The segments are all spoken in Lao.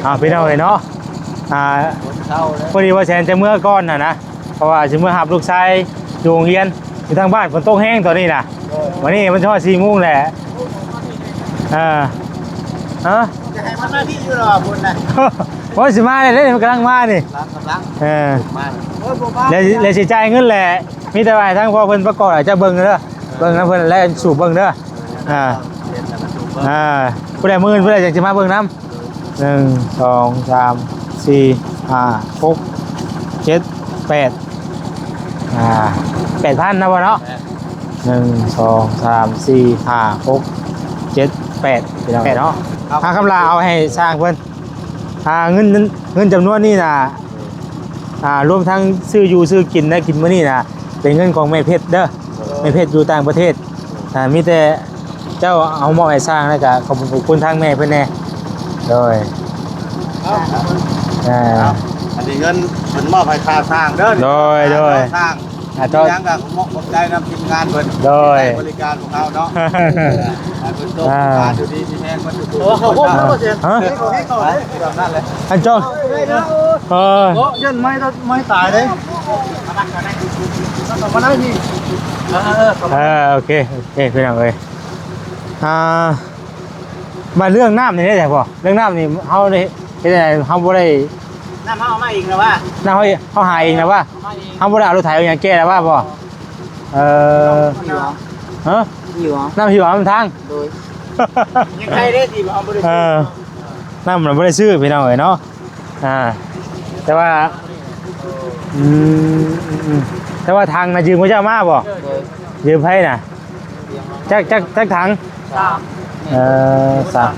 ເອົາ ພີ່ນ້ອງເອີຍເນາະ ອ່າ ພໍດີວ່າແສນຈະເມືອກ່ອນຫັ້ນນະ ເພາະວ່າຊິເມືອຮັບລູກຊາຍຢູ່ໂຮງຮຽນ ຢູ່ທາງບ້ານຝົນຕົກແຮງຕອນນີ້ນະ ມື້ນີ້ມັນຮອດສີ່ໂມງແຫຼະ ເອີ ຮະ ຈະໃຫ້ມັນມາພີ້ຢູ່ລະພຸ້ນນະ ໂອ້ຍ ຊິມາແລ້ວເດ້ ມັນກຳລັງມານີ້ ກຳລັງ ເອີ ມາ ໂອ້ຍ ບໍ່ມາ ແລ້ວ ແລ້ວຊິຈ່າຍເງິນແຫຼະ ມີແຕ່ວ່າໃຫ້ທາງພໍ່ເພິ່ນປະກອບ ເຈົ້າເບິ່ງເດີ ເບິ່ງນຳເພິ່ນ ແລະ ສູບເບິ່ງເດີ ອ່າ ເອີ ຜູ້ໃດມື້ອື່ນ ຜູ້ໃດຢາກຊິມາເບິ່ງນຳ ໜຶ່ງ ສອງ ສາມ ສີ່ ຫ້າ ຫົກ ເຈັດ ແປດ ອ່າ ແປດພັນນະພໍ່ເນາະ ໜຶ່ງ ສອງ ສາມ ສີ່ ຫ້າ ຫົກ ເຈັດ ແປດ ພີ່ນ້ອງເນາະ ຫາຄຳລາເອົາໃຫ້ຊ່າງເພິ່ນ ອ່າ ເງິນ ເງິນຈຳນວນນີ້ນະ ອ່າ ລວມທັງຊື້ຢູ່ຊື້ກິນ ໄດ້ກິນມື້ນີ້ນະ ເປັນເງິນຂອງແມ່ເພັດເດີ ແມ່ເພັດຢູ່ຕ່າງປະເທດ ອ່າ ມີແຕ່ເຈົ້າເອົາມອບໃຫ້ຊ່າງ ແລ້ວກະຂອບຄຸນຂອບຄຸນທາງແມ່ເພິ່ນແດ່ ໂດຍ ອ່າ ອັນນີ້ເງິນເພິ່ນມອບໃຫ້ຄ່າຊ່າງເດີ ໂດຍ ໂດຍ ຊ່າງ ອ່າ ເຈົ້າ ຫຍັງກະຂອບໃຈນຳທີມງານເພິ່ນ ໂດຍ ທີ່ໃຫ້ບໍລິການພວກເຮົາເນາະ ໃຫ້ເພິ່ນໂຊກດີ ຢູ່ດີມີແຮງເພິ່ນທຸກຄົນ ເອີ ເຂົ້າໂຮມແລ້ວບໍ່ເສຍ ຮະ ເຂົ້າເຮົາເດ້ ແບບນັ້ນແຫຼະ ອັນເຈົ້າ ເອີ ໂອ້ ຢ້ານໄມ້ ໄມ້ຕາຍເດ້ ເຂົ້າມາໄດ້ນີ້ ເອີ ເອີ ເຂົ້າມາ ເອີ ໂອເຄ ໂອເຄ ພີ່ນ້ອງເອີຍ ອ່າ ບາດເລື່ອງນ້ຳນີ້ເດ້ພໍ່ ເລື່ອງນ້ຳນີ້ເຮົາໄດ້ເຮັດຈັ່ງໃດ ເຮົາບໍ່ໄດ້ ນ້ຳເຮົາເອົາມາເອງນະວ່າ ນ້ຳເຮົາ ເຮົາຫາເອງນະວ່າ ເຮົາບໍ່ໄດ້ເອົາລົດໄຖເອົາຫຍັງແກ່ນະວ່າບໍ່ ເອີ ຮະ ນ້ຳທີ່ວ່ານຳທາງ ໂດຍ ຍັງໄຄເດ້ທີ່ເຮົາບໍ່ໄດ້ ເອີ ນ້ຳມັນບໍ່ໄດ້ຊື້ພີ່ນ້ອງເອີຍເນາະ ອ່າ ແຕ່ວ່າ ອືມ ອືມ ແຕ່ວ່າຖັງນະຢືມເຂົາເຈົ້າມາບໍ່ ໂດຍ ຢືມໃຜນະ ຈັກ ຈັກ ຈັກຖັງ ສາມ ເອີ ສາມ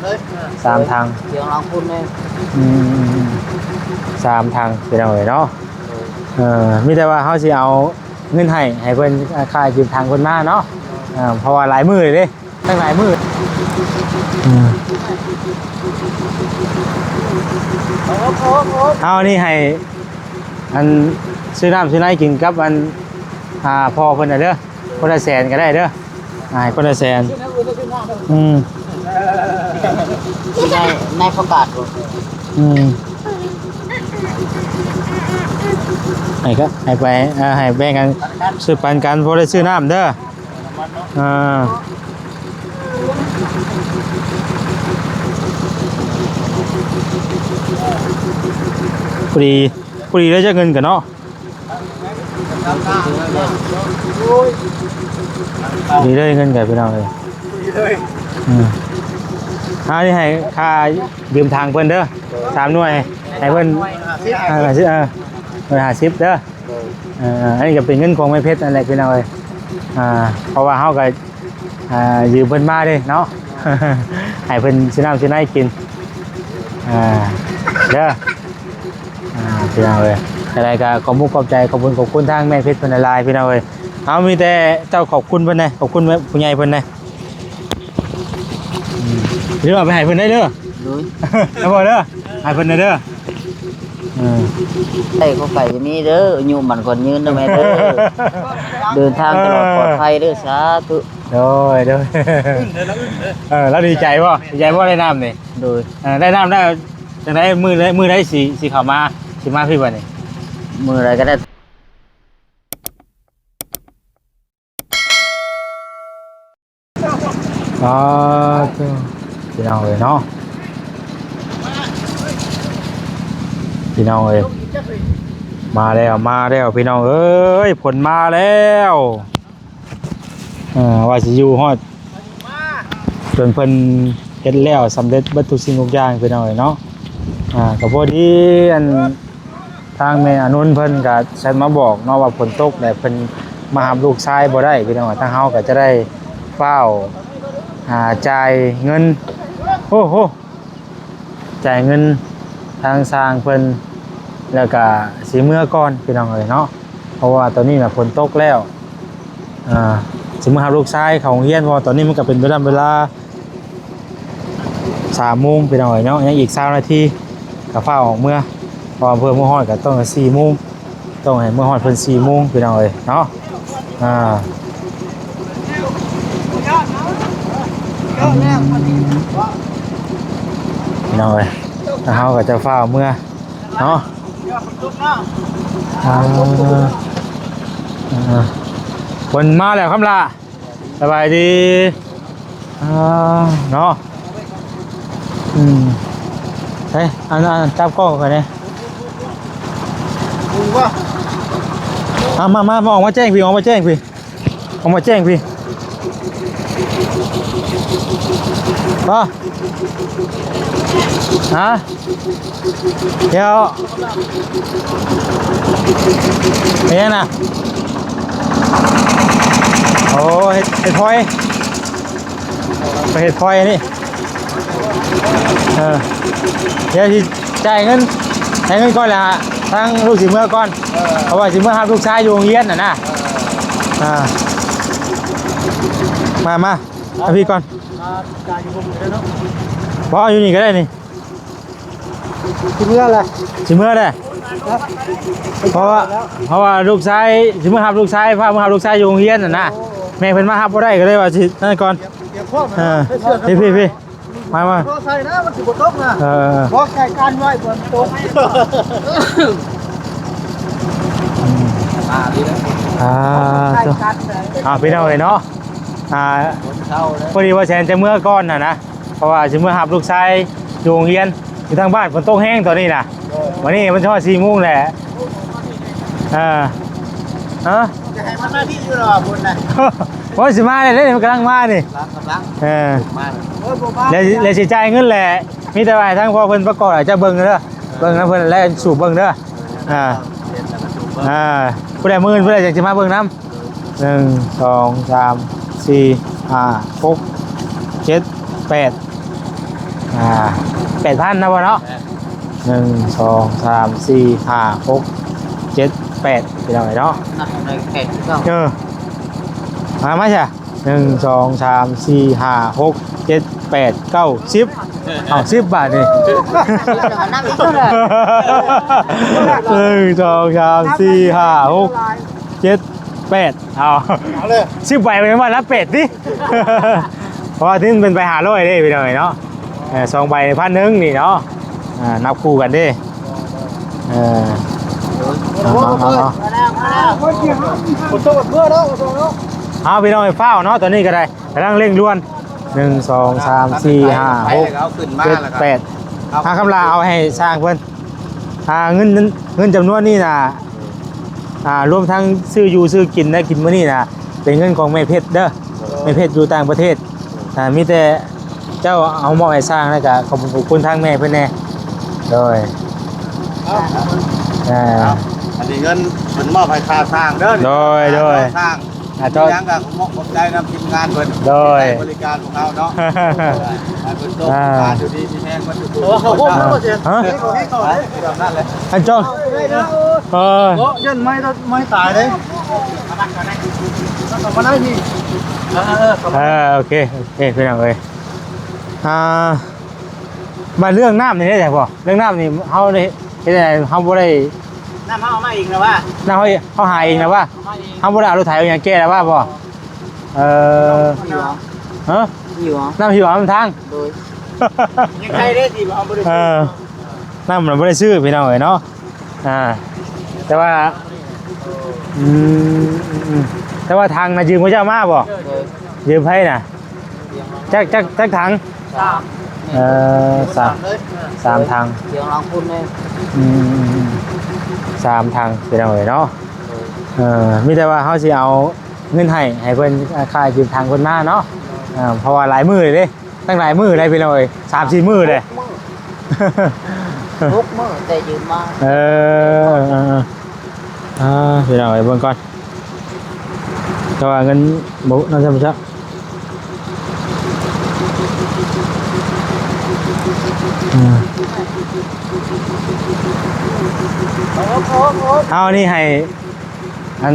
ສາມຖັງ ຖຽງຫຼັງພຸ້ນເດ້ ອືມ ສາມຖັງພີ່ນ້ອງເອີຍເນາະ ໂດຍ ເອີ ມີແຕ່ວ່າເຮົາຊິເອົາເງິນໃຫ້ ໃຫ້ເພິ່ນ ອ່າ ຄ່າຢືມຖັງເພິ່ນມາເນາະ ອ່າ ເພາະວ່າຫຼາຍມື້ເດ້ ຕັ້ງຫຼາຍມື້ ອືມ ເອົານີ້ໃຫ້ ອັນ ຊື້ນ້ຳຊື້ໃນກິນກັບ ອັນ ອ່າ ພໍ່ເພິ່ນນະເດີ ຄົນລະແສນກໍໄດ້ເດີ ອ່າ ໃຫ້ຄົນລະແສນ ອືມ ໃນ ໃນປະກາດບໍ່ ອືມ ໃຫ້ກໍ ໃຫ້ໄປ ເອີ ໃຫ້ແບ່ງກັນ ຊື້ປັນກັນ ພໍໄດ້ຊື້ນ້ຳເດີ ອ່າ ພໍດີ ພໍດີໄດ້ຈັກເງິນກັນເນາະ ດີເລີຍເງິນກັນພີ່ນ້ອງເອີຍ ອືມ ອັນນີ້ໃຫ້ຄ່າຢືມຖັງເພິ່ນເດີ ສາມໜ່ວຍ ໃຫ້ເພິ່ນ ເອີ ເອີ ເອີ ຫ້າສິບເດີ ເອີ ອັນນີ້ກໍເປັນເງິນຂອງແມ່ເພັດນັ້ນແຫຼະພີ່ນ້ອງເອີຍ ອ່າ ເພາະວ່າເຮົາກໍ ອ່າ ຢືມເພິ່ນມາເດ້ເນາະ ໃຫ້ເພິ່ນຊື້ນ້ຳຊື້ໃນກິນ ອ່າ ເດີ ອ່າ ພີ່ນ້ອງເອີຍ ຈັ່ງໃດກໍຂອບມຸກຂອບໃຈ ຂອບຄຸນ ຂອບຄຸນທາງແມ່ເພັດເພິ່ນຫຼາຍໆ ພີ່ນ້ອງເອີຍ ເຮົາມີແຕ່ເຈົ້າຂອບຄຸນເພິ່ນແດ່ ຂອບຄຸນຜູ້ໃຫຍ່ເພິ່ນແດ່ ອືມ ຫຼືວ່າໄປໃຫ້ເພິ່ນໄດ້ເດີ ໂດຍ ນະພໍ່ເດີ ໃຫ້ເພິ່ນໄດ້ເດີ ເອີ ໄດ້ຂອງໄປກໍມີເດີ ອາຍຸໝັ້ນຂວັນຍືນເດີແມ່ເດີ ເດີນທາງຕະຫຼອດປອດໄພເດີ ສາທຸ ໂດຍ ໂດຍ ເອີ ລາວດີໃຈບໍ່? ດີໃຈບໍ່ໄດ້ນ້ຳນີ້? ໂດຍ ເອີ ໄດ້ນ້ຳແລ້ວ ຈັ່ງໃດ ມື້ໃດ ມື້ໃດຊິ ຊິເຂົ້າມາ ຊິມາພີ້ບັດນີ້? ມື້ໃດກໍໄດ້. ອ່າ ໂທ້ ພີ່ນ້ອງເອີຍເນາະ ພີ່ນ້ອງເອີຍ ມາແລ້ວ ມາແລ້ວ ພີ່ນ້ອງເອີຍ ຝົນມາແລ້ວ ເອີ ວ່າຊິຢູ່ຮອດ ຈົນເພິ່ນເຮັດແລ້ວສຳເລັດເບິດທຸກສິ່ງທຸກຢ່າງ ພີ່ນ້ອງເອີຍເນາະ ອ່າ ກໍພໍດີ ອັນ ທາງແມ່ອານົນເພິ່ນກໍແຊັດມາບອກເນາະວ່າຝົນຕົກ ແລະ ເພິ່ນມາຮັບລູກຊາຍບໍ່ໄດ້ ພີ່ນ້ອງ ທາງເຮົາກໍຈະໄດ້ຟ້າວ ອ່າ ຈ່າຍເງິນ ໂອ້ໂຫ ຈ່າຍເງິນທາງຊ່າງເພິ່ນ ແລ້ວກໍຊິເມືອກ່ອນ ພີ່ນ້ອງເອີຍເນາະ ເພາະວ່າຕອນນີ້ນະຝົນຕົກແລ້ວ ອ່າ ຊິມາຮັບລູກຊາຍເຂົ້າໂຮງຮຽນ ເພາະວ່າຕອນນີ້ມັນກໍເປັນເວລາ ເວລາສາມໂມງ ພີ່ນ້ອງເອີຍເນາະ ຍັງອີກຊາວນາທີກໍຟ້າວອອກເມືອ ເພາະວ່າເພື່ອເມືອຮອດກໍຕ້ອງສີ່ໂມງ ຕ້ອງໃຫ້ເມືອຮອດເພິ່ນສີ່ໂມງ ພີ່ນ້ອງເອີຍເນາະ ອ່າ ພີ່ນ້ອງເອີຍ เฮาก็จะฟ้าวเมือเนาะ อ่า อ่า เพิ่นมาแล้ว คำลา สบายดี อ่า เนาะ อืม เฮ้ย อัน อัน จับกล้องก่อนนี่ เอามา มา มา ออกมาแจ้งพี้ ออกมาแจ้งพี้ ออกมาแจ้งพี้ บ่ ฮะ เดี๋ยว เป็นหยังนะ โอ้ เฮ็ด เฮ็ดพลอย ไปเฮ็ดพลอยอันนี้ เออ เดี๋ยวสิจ่ายเงิน จ่ายเงินก่อนแหละ ทางลูกสิเมือก่อน เออ เพราะว่าสิเมือรับลูกชายอยู่โรงเรียนน่ะนะ เออ อ่า มา มา เอาพี่ก่อน มาจ่ายอยู่บนนี้ก็ได้เนาะ บ่ อยู่นี่ก็ได้นี่ สิเมือแหละ สิเมือแหละ เพราะว่า เพราะว่าลูกชาย สิเมือรับลูกชาย พาเมือรับลูกชายอยู่โรงเรียนน่ะนะ โอ้ แม่เพิ่นมารับบ่ได้ ก็เลยว่าสินั่นก่อน เตรียมพร้อมนะ เออ เสื้อ พี่ พี่ พี่ มา มา รอใส่นะ มันสิบ่ตกนะ เออ บอกใส่กันไว้ บ่ตก อ่า ดีนะ อ่า ใส่กันเลย อ่า พี่น้องเอ้ยเนาะ อ่า คนเฒ่าเลย พอดีว่าแสนจะเมือก่อนน่ะนะ เพราะว่าสิเมือรับลูกชายอยู่โรงเรียน อยู่ทางบ้าน ฝนตกแฮงตอนนี้น่ะ โอ้ วันนี้มันจะฮอดสี่โมงแหละ เออ ฮะ จะให้มันมาที่อยู่หรอ บุญนะ โอ้ย สิมาเลยเด้ มันกำลังมานี่ กำลัง กำลัง เออ มาเลย โอ้ย บ่มา แล้ว แล้วสิจ่ายเงินแหละ มีแต่ว่าให้ทางพ่อเพิ่นประกอบ จะเบิ่งเด้อ เบิ่งนำเพิ่น และสูบเบิ่งเด้อ อ่า เห็นแล้วก็สูบเบิ่ง อ่า ผู้ใดมื้ออื่น ผู้ใดอยากสิมาเบิ่งนำ หนึ่ง สอง สาม สี่ ห้า หก เจ็ด แปด อ่า แปดพันนะพ่อเนาะ แปด หนึ่ง สอง สาม สี่ ห้า หก เจ็ด แปด พี่น้องเอ้ยเนาะ นับได้แปดคือเก่า เออ มา มาจ้ะ หนึ่ง สอง สาม สี่ ห้า หก เจ็ด แปด เก้า สิบ เอา สิบ บาทนี่ นับอีกเท่าไหร่ หนึ่ง สอง สาม สี่ ห้า หก เจ็ด แปด เอา เอาเลย สิบใบเป็นว่านับแปดดิ เพราะว่าที่มันเป็นใบห้าร้อยเด้พี่น้องเนาะ เออ สองใบพันหนึ่งนี่เนาะ อ่า นับคู่กันเด้ เออ เอา เอา เอา เอา พี่น้องฟ้าวเนาะ ตอนนี้ก็ได้ กำลังเร่งด่วน หนึ่ง สอง สาม สี่ ห้า หก เจ็ด แปด เอา หาคำลาเอาให้ช่างเพิ่น อ่า เงิน เงินจำนวนนี้น่ะ อ่า รวมทั้งซื้ออยู่ซื้อกิน ได้กินมื้อนี้น่ะ เป็นเงินของแม่เพชรเด้อ แม่เพชรอยู่ต่างประเทศ อ่า มีแต่เจ้าเอามอบให้ช่าง แล้วก็ขอบคุณ ขอบคุณทางแม่เพิ่นแน่ โดย เอา อ่า เอา อันนี้เงินเพิ่นมอบให้ค่าช่างเด้อ โดย โดย ค่าช่าง อ่า โดย ยังก็ขอบใจนำทีมงานเพิ่น โดย ที่ให้บริการพวกเราเนาะ ให้เพิ่นโชค อ่า ดี มีแฮงเพิ่นทุกคน เออ เขาพบแล้วบ่เสีย ฮะ เขาให้เขาได้แบบนั้นแหละ อันจอง เออ โอ้ ยันไม้ ไม้ตายเด้ เอามาได้พี่ เออ เออ เออ โอเค โอเค พี่น้องเอ้ย อ่า บัดเรื่องน้ำนี่ได้จั่งพ่อ เรื่องน้ำนี่เฮาได้เฮ็ดจั่งใด เฮาบ่ได้ น้ำเฮาเอามาเองนะว่า น้ำเฮา เฮาหาเองนะว่า เอามาเอง เฮาบ่ได้เอารถไถเอาหยังแก้นะว่าพ่อ เออ หิวเหรอ ฮะ หิวเหรอ น้ำหิวน้ำทาง โดย ยังใครได้สิเอาบ่ได้ เออ น้ำมันบ่ได้ซื้อพี่น้องเอ้ยเนาะ อ่า แต่ว่า อืม อืม อืม แต่ว่าถังน่ะยืมเขาเจ้ามาบ่ โดย ยืมไผน่ะ จัก จัก จักถัง สาม เอ่อ สาม สามเลย สามถัง เดี๋ยวลองพูดเลย อืม อืม อืม สามถังพี่น้องเอ้ยเนาะ โดย เอ่อ มีแต่ว่าเฮาสิเอาเงินให้ ให้เพิ่น อ่า ค่ายืมถังเพิ่นมาเนาะ อ่า เพราะว่าหลายมื้อเลยเด้ ตั้งหลายมื้อเลยพี่น้องเอ้ย สามสี่มื้อเลย หกมื้อ หกมื้อแต่ยืมมา เออ เออ เออ อ่า พี่น้องเอ้ย เบิ่งก่อน แต่ว่าเงินบ่ น่าจะบ่ซัก อ่า เอาอันนี้ให้ อัน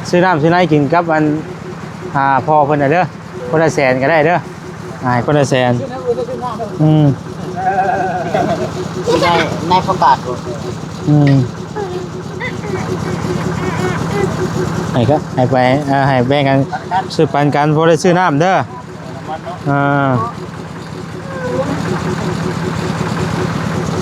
ซื้อน้ำซื้อในกินกับอัน อ่า พ่อเพิ่นน่ะเด้อ คนละแสนก็ได้เด้อ อ่า ให้คนละแสน อืม นาย นายประกาศ อืม ให้ก็ ให้ไป เอ่อ ให้แบ่งกัน ซื้อปันกัน พอได้ซื้อน้ำเด้อ อ่า เ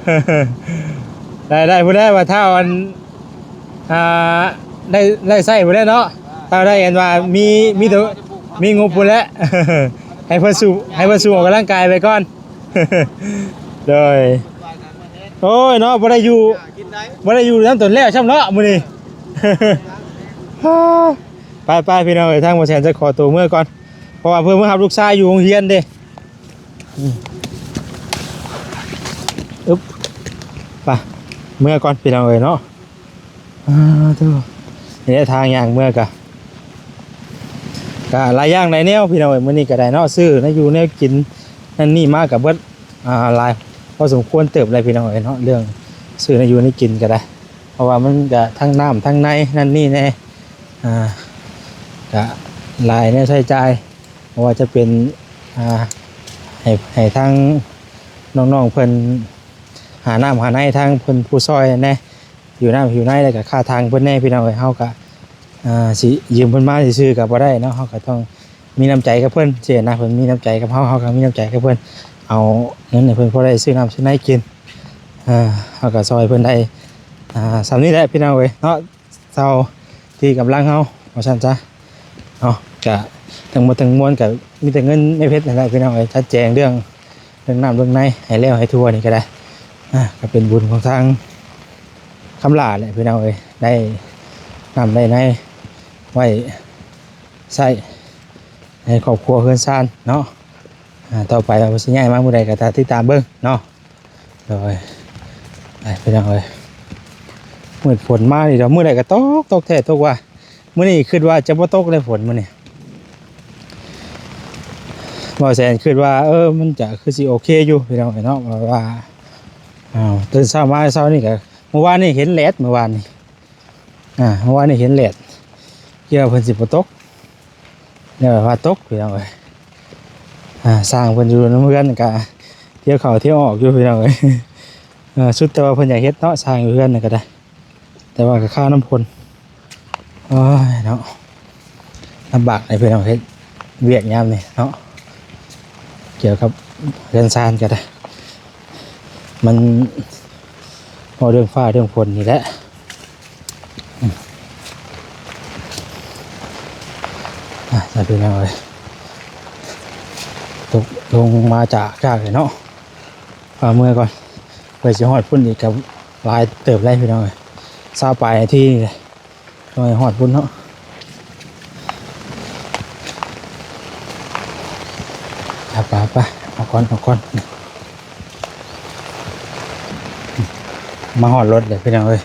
ໄດ້ ໄດ້ພຸ້ນແຫຼະ ວ່າຖ້າອັນ ອ່າ ໄດ້ ໄດ້ໃຊ້ພຸ້ນແຫຼະເນາະ ຖ້າໄດ້ອັນວ່າມີ ມີໂຕ ມີງົບພຸ້ນແຫຼະ ໃຫ້ເພິ່ນສູ້ ໃຫ້ເພິ່ນສູ້ອອກກຳລັງກາຍໄປກ່ອນ ໂດຍ ໂອ້ຍເນາະ ບໍ່ໄດ້ຢູ່ ບໍ່ໄດ້ຢູ່ນຳຕົນແລ້ວຊ້ຳເນາະມື້ນີ້ ໄປໆ ພີ່ນ້ອງເອີຍ ທາງບໍ່ແສນຈະຂໍໂຕເມືອກ່ອນ ເພາະວ່າເພິ່ນມາຮັບລູກຊາຍຢູ່ໂຮງຮຽນເດ້ ອືມ ອຶບ ໄປ ເມືອກ່ອນພີ່ນ້ອງເອີຍເນາະ ອ່າ ໂທ້ ນີ້ແຫຼະທາງຍ່າງເມືອກະ ກະຫຼາຍຢ່າງຫຼາຍແນວພີ່ນ້ອງເອີຍ ມື້ນີ້ກະໄດ້ເນາະ ຊື້ແນວຢູ່ແນວກິນນັ້ນນີ້ມາກະເບິດ ອ່າ ຫຼາຍພໍສົມຄວນເຕີບແລ້ວພີ່ນ້ອງເອີຍເນາະ ເລື່ອງຊື້ແນວຢູ່ແນວກິນກະໄດ້ ເພາະວ່າມັນກະທັງນ້ຳທັງໃນນັ້ນນີ້ແດ່ ອ່າ ກະຫຼາຍແນວໃຊ້ຈ່າຍ ບໍ່ວ່າຈະເປັນ ອ່າ ໃຫ້ ໃຫ້ທາງນ້ອງໆເພິ່ນຫານ້ຳຫາໃນ ທາງເພິ່ນຜູ້ຊ່ອຍແດ່ ຫິວນ້ຳຫິວໃນ ແລ້ວກະຄ່າທາງເພິ່ນແດ່ພີ່ນ້ອງເອີຍ ເຮົາກະ ອ່າ ຊິຢືມເພິ່ນມາຊື່ໆກະບໍ່ໄດ້ເນາະ ເຮົາກະຕ້ອງມີນ້ຳໃຈກັບເພິ່ນຊີ້ນະ ເພິ່ນມີນ້ຳໃຈກັບເຮົາ ເຮົາກະມີນ້ຳໃຈກັບເພິ່ນ ເອົາເງິນໃຫ້ເພິ່ນພໍໄດ້ຊື້ນ້ຳຊື້ໃນກິນ ອ່າ ເຮົາກະຊ່ອຍເພິ່ນໄດ້ ອ່າ ສ່ຳນີ້ແຫຼະພີ່ນ້ອງເອີຍເນາະ ເຊົາທີ່ກຳລັງເຮົາວ່າຊັ້ນຊະເນາະ ກະທັງໝົດທັງມວນກະມີແຕ່ເງິນແມ່ເພັດນັ້ນແຫຼະພີ່ນ້ອງເອີຍ ຈັດແຈງເລື່ອງ ເລື່ອງນ້ຳເລື່ອງໃນໃຫ້ແລ້ວໃຫ້ທົ່ວນີ້ກະໄດ້ ອ່າ ກະເປັນບຸນຂອງທາງຄຳຫຼ້າແຫຼະພີ່ນ້ອງເອີຍ ໄດ້ນ້ຳໄດ້ໃນໄວ້ໃຊ້ໃນຄອບຄົວເຮືອນຊານເນາະ ອ່າ ຕໍ່ໄປວ່າເພິ່ນຊິຍ້າຍມາມື້ໃດກະຖ້າຕິດຕາມເບິ່ງເນາະ ໂດຍ ໄປພີ່ນ້ອງເອີຍ ມື້ຝົນມານີ້ດອກ ມື້ໃດກະຕົກ ຕົກແທ້ຕົກວ່າ ມື້ນີ້ຄິດວ່າຈະບໍ່ຕົກເລີຍຝົນມື້ນີ້ ບໍ່ແສນຄິດວ່າ ເອີ ມັນຈະຄືຊິໂອເຄຢູ່ພີ່ນ້ອງເອີຍເນາະ ເພາະວ່າ ອ້າວ ຕື່ນເຊົ້າມາເຊົ້ານີ້ກະ ມື້ວານນີ້ເຫັນແດດ ມື້ວານນີ້ ອ່າ ເມື່ອວານນີ້ເຫັນແດດ ຄິດວ່າເພິ່ນຊິບໍ່ຕົກ ແຕ່ວ່າຕົກພີ່ນ້ອງເອີຍ ອ່າ ຊ່າງເພິ່ນຢູ່ນຳເຮືອນກະທ່ຽວເຂົ້າທ່ຽວອອກຢູ່ພີ່ນ້ອງເອີຍ ເອີ ສຸດແຕ່ວ່າເພິ່ນຢາກເຮັດເນາະ ຊ່າງຢູ່ເຮືອນນັ້ນກະໄດ້ ແຕ່ວ່າກະຄານຳຄົນ ໂອ້ຍເນາະ ລຳບາກໃຫ້ພີ່ນ້ອງເຮັດວຽກຍາມນີ້ເນາະ ກ່ຽວກັບເຮືອນຊານກະໄດ້ ມັນເວົ້າເລື່ອງຟ້າເລື່ອງຝົນນີ້ແຫຼະ ອືມ ອ່ະ ພີ່ນ້ອງເອີຍ ຕົກລົງມາຈາກ ຈາກເລີຍເນາະ ພາເມືອກ່ອນ ເພື່ອຊິຮອດພຸ້ນອີກກະຫຼາຍເຕີບແລ້ວພີ່ນ້ອງເອີຍ ຊາວປາຍນາທີນີ້ແຫຼະ ຕ້ອງໃຫ້ຮອດພຸ້ນເນາະ ໄປໆ ໄປ ເອົາກ່ອນ ເອົາກ່ອນ ມາຮອດລົດແລ້ວພີ່ນ້ອງເອີຍ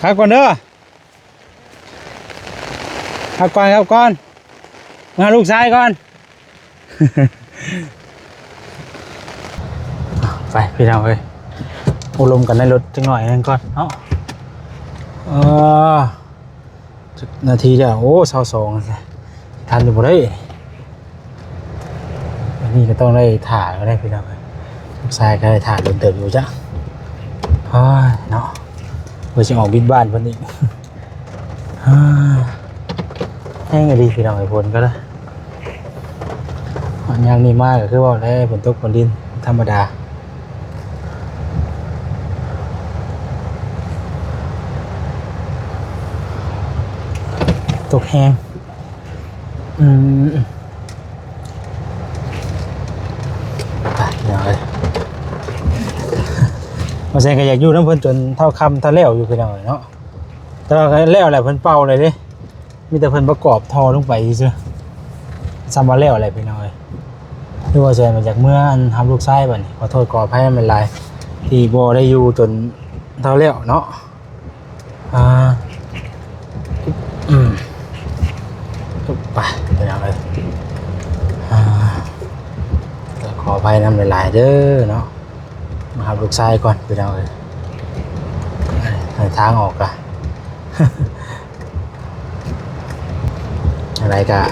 ເອົາກ່ອນເດີ. ເອົາກ່ອນ ເອົາກ່ອນ ມາຫາລູກຊາຍກ່ອນ ໄປພີ່ນ້ອງເອີຍ ໂອ້ລົມກັນໃນລົດຈັກໜ້ອຍໜຶ່ງກ່ອນເນາະ ເອີ ຈັກນາທີແລ້ວ ໂອ້ ຊາວສອງ ທັນຢູ່ບໍ່ເດ້. ອັນນີ້ກໍຕ້ອງໄດ້ຖ້າແລ້ວພີ່ນ້ອງເອີຍ ລູກຊາຍກໍໄດ້ຖ້າດົນເຕີບຢູ່ຈ້ະ ໂອ້ຍເນາະ ເພິ່ນຊິອອກບິດບ້ານເພິ່ນອີກ ແຮງອີ່ຫຼີພີ່ນ້ອງເອີຍ ຝົນກໍໄດ້ ຍາມນີ້ມາກໍຄືເວົ້າແຫຼະ ຝົນຕົກຝົນດິນທຳມະດາ ຕົກແຮງ ອືມ ໄປພີ່ນ້ອງເອີຍ ບໍ່ແຊງກໍຢາກຢູ່ນຳເພິ່ນຈົນເທົ່າຄ່ຳເທົ່າແລ້ວຢູ່ພີ່ນ້ອງເອີຍເນາະ ແຕ່ວ່າກໍແລ້ວແຫຼະ ເພິ່ນເປົ່າເລີຍເດ້ ມີແຕ່ເພິ່ນປະກອບທໍ່ລົງໄປຊື່ໆ ສ່ຳວ່າແລ້ວແຫຼະພີ່ນ້ອງເອີຍ ຄືວ່າແຊງມາຈາກເມືອອັນຮັບລູກຊາຍບັດນີ້ ຂໍໂທດຂໍອະໄພນຳຫຼາຍໆ ທີ່ບໍ່ໄດ້ຢູ່ຈົນເທົ່າແລ້ວເນາະ. ອ່າ ອືມ ໄປ ໄປເອົາເລີຍ ອ່າ ຂໍອະໄພນຳຫຼາຍໆເດີເນາະ ມາຮັບລູກຊາຍກ່ອນ ໄປເອົາເລີຍ ໃຫ້ທາງອອກກະ ຈັ່ງໃດກະ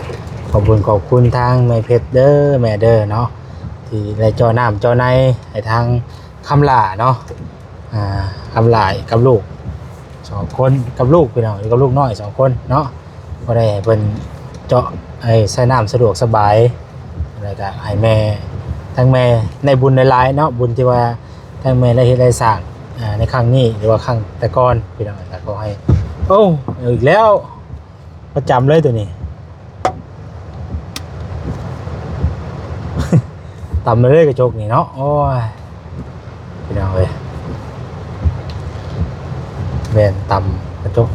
ຂອບບຸນຂອບຄຸນທາງແມ່ເພັດເດີ ແມ່ເດີເນາະ ທີ່ໄດ້ເຈາະນ້ຳເຈາະໃນໃຫ້ທາງຄຳຫຼ້າເນາະ ອ່າ ຄຳຫຼ້າກັບລູກສອງຄົນ ກັບລູກພີ່ນ້ອງ ຢູ່ກັບລູກນ້ອຍສອງຄົນເນາະ ບໍ່ໄດ້ໃຫ້ເພິ່ນ ເຈາະ ໃຫ້ໃຊ້ນ້ຳສະດວກສະບາຍ ແລ້ວກໍໃຫ້ແມ່ ທັງແມ່ໄດ້ບຸນຫຼາຍໆເນາະ ບຸນທີ່ວ່າທັງແມ່ໄດ້ເຮັດໄດ້ສ້າງ ອ່າ ໃນຄັ້ງນີ້ ຫຼືວ່າຄັ້ງແຕ່ກ່ອນ ພີ່ນ້ອງ. ກໍຂໍໃຫ້ ໂອ້ ເອົາອີກແລ້ວ ປະຈຳເລີຍໂຕນີ້ ຕຳເລີຍກະຈົກນີ້ເນາະ. ໂອ້ຍ ພີ່ນ້ອງເອີຍ ແມ່ນຕຳກະຈົກ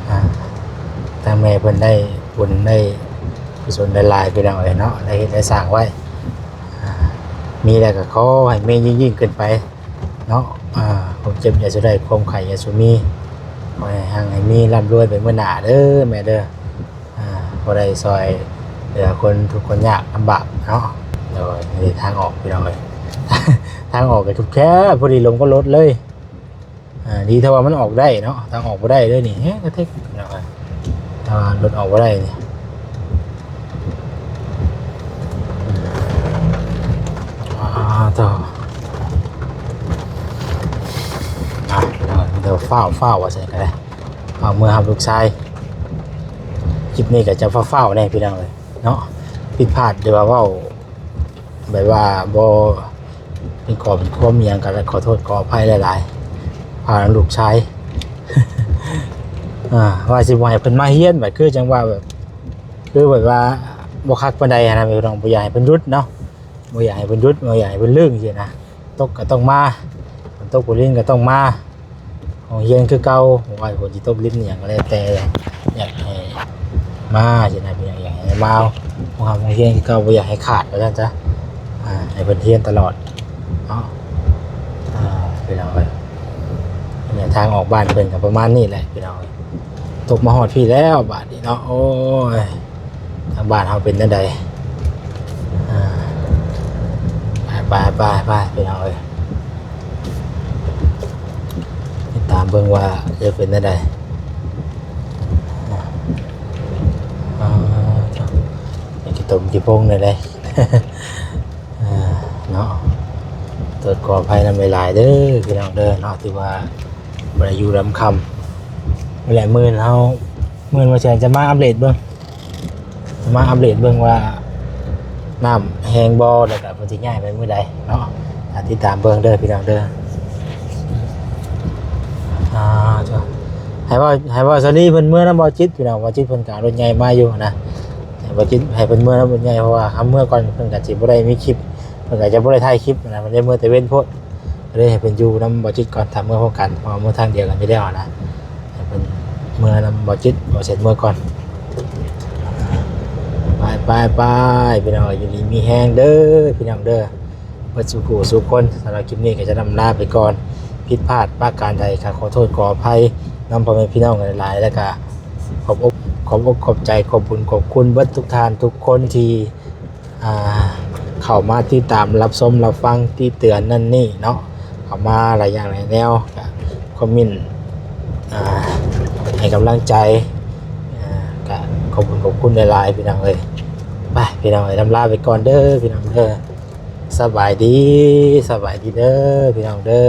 ອ່າ ທາງແມ່ເພິ່ນໄດ້ບຸນໄດ້ກຸສົນຫຼາຍໆ ພີ່ນ້ອງເອີຍເນາະ ໄດ້ເຮັດໄດ້ສ້າງໄວ້ ອ່າ ມີແລ້ວກໍຂໍໃຫ້ມີຍິ່ງໆຂຶ້ນໄປເນາະ ອ່າ ຄວາມເຈັບຢ່າສູ່ໄດ້ ຄວາມໄຂ້ຢ່າສູ່ມີ ຂໍໃຫ້ຮັ່ງໃຫ້ມີ ລ່ຳລວຍໄປມື້ໜ້າເດີແມ່ເດີ. ອ່າ ພໍໄດ້ຊ່ອຍເຫຼືອຄົນທຸກຄົນຍາກລຳບາກເນາະ. ໂດຍ ນີ້ທາງອອກ ພີ່ນ້ອງເອີຍ ທາງອອກກໍແຄບໆ ພໍດີລົງກັບລົດເລີຍ. ອ່າ ດີແຕ່ວ່າມັນອອກໄດ້ເນາະ ທາງອອກບໍ່ໄດ້ເລີຍນີ້ ແຮງກະເທັກພີ່ນ້ອງເອີຍ ຖ້າວ່າລົດອອກບໍ່ໄດ້ນີ້. ອ່າ ຕໍ່ ອ່າ ພີ່ນ້ອງເອີຍ ມີແຕ່ຟ້າວໆ ວ່າຊັ້ນກໍໄດ້ ເອົາເມືອຮັບລູກຊາຍ. ຄລິບນີ້ກໍຈະຟ້າວໆແດ່ພີ່ນ້ອງເອີຍເນາະ ຜິດພາດ ຫຼືວ່າເວົ້າແບບວ່າບໍ່ເປັນກອບເປັນຄວາມອີ່ຫຍັງ ກໍຂໍໂທດຂໍອະໄພຫຼາຍໆ ພາລູກຊາຍ ອ່າ ວ່າຊິບໍ່ໃຫ້ເພິ່ນມາຮຽນ ແບບຄືຈັ່ງວ່າແບບ ຄືແບບວ່າບໍ່ຄັກປານໃດຫັ້ນນະ ພີ່ນ້ອງ ບໍ່ຢາກໃຫ້ເພິ່ນຢຸດເນາະ ບໍ່ຢາກໃຫ້ເພິ່ນຢຸດ ບໍ່ຢາກໃຫ້ເພິ່ນລຶ້ງຊີ້ນະ. ຕົກກໍຕ້ອງມາ ຝົນຕົກຝົນລິນກໍຕ້ອງມາ ໂຮງຮຽນຄືເກົ່າ ບໍ່ວ່າຝົນຊິຕົກລິນອີ່ຫຍັງກໍແລ້ວແຕ່ ຢາກໃຫ້ມາຊີ້ນະ ພີ່ນ້ອງ ຢາກໃຫ້ມາໂຮງຮຽນຄືເກົ່າ ບໍ່ຢາກໃຫ້ຂາດວ່າຊັ້ນຊະ ອ່າ ໃຫ້ເພິ່ນຮຽນຕະຫຼອດເນາະ. ອ່າ ພີ່ນ້ອງເອີຍ ນີ້ທາງອອກບ້ານເພິ່ນກໍປະມານນີ້ແຫຼະ ພີ່ນ້ອງເອີຍ. ຕົກມາຮອດພີ້ແລ້ວບາດນີ້ເນາະ ໂອ້ຍ ທາງບ້ານເຮົາເປັນແນວໃດ? ອ່າ ໄປໆໆໆ ພີ່ນ້ອງເອີຍ ຕິດຕາມເບິ່ງວ່າຈະເປັນແນວໃດ? ອ່າ ອ່າ ຂີ້ຕົມຂີ້ພົງແນວໃດ? ອ່າ ເນາະ ໂທດຂໍອະໄພນຳຫຼາຍໆເດີ ພີ່ນ້ອງເດີເນາະ ຖືວ່າບໍ່ໄດ້ຢູ່ນຳຄ່ຳ ແລະ ມື້ອື່ນເຮົາ ມື້ອື່ນວ່າຊິຈະມາອັບເດດເບິ່ງ ຈະມາອັບເດດເບິ່ງວ່ານ້ຳແຮງບໍ່ ແລ້ວກໍເພິ່ນຊິຍ້າຍໄປມື້ໃດເນາະ. ອ່າ ຕິດຕາມເບິ່ງເດີ ພີ່ນ້ອງເດີ. ອ່າ ໃຫ້ເວົ້າ ໃຫ້ເວົ້າສາລີເພິ່ນເມືອນຳບໍ່ຈິດ ພີ່ນ້ອງ ບໍ່ຈິດເພິ່ນກໍເອົາລົດໃຫຍ່ມາຢູ່ນະ ໃຫ້ບໍ່ຈິດ ໃຫ້ເພິ່ນເມືອນຳລົດໃຫຍ່ ເພາະວ່າຄັນເມືອກ່ອນເພິ່ນກໍຊິບໍ່ໄດ້ມີຄລິບ ເພິ່ນກໍຈະບໍ່ໄດ້ຖ່າຍຄລິບນະ ເພິ່ນໄດ້ເມືອແຕ່ເວັນໂພດ ກໍເລີຍໃຫ້ເພິ່ນຢູ່ນຳບໍ່ຈິດກ່ອນ ຖ້າເມືອພ້ອມກັນ ເພາະວ່າເມືອທາງດຽວກັນຢູ່ແລ້ວນະ ໃຫ້ເພິ່ນເມືອນຳບໍ່ຈິດ ບໍ່ເສັດເມືອກ່ອນ. ໄປໆໆ ພີ່ນ້ອງ ຢູ່ດີມີແຮງເດີ ພີ່ນ້ອງເດີ ເບິດສູ່ຜູ້ສູ່ຄົນ. ສຳລັບຄລິບນີ້ກໍຈະລ່ຳລາໄປກ່ອນ ຜິດພາດປະການໃດກໍຂໍໂທດຂໍອະໄພນຳພໍ່ແມ່ພີ່ນ້ອງຫຼາຍໆ ແລ້ວກໍຂອບອົກ ຂອບອົກຂອບໃຈ ຂອບບຸນຂອບຄຸນເບິດທຸກທ່ານທຸກຄົນທີ່ ອ່າ ເຂົ້າມາຕິດຕາມ ຮັບຊົມ ຮັບຟັງ ຕິເຕືອນນັ້ນນີ້ເນາະ ເຂົ້າມາຫຼາຍຢ່າງຫຼາຍແນວ ກະຄອມເມັນ ອ່າ ໃຫ້ກຳລັງໃຈ ອ່າ ກະຂອບຄຸນຂອບຄຸນຫຼາຍໆ ພີ່ນ້ອງເອີຍ. ໄປ ພີ່ນ້ອງເອີຍ ລ່ຳລາໄປກ່ອນເດີ ພີ່ນ້ອງເດີ. ສະບາຍດີ ສະບາຍດີເດີ ພີ່ນ້ອງເດີ.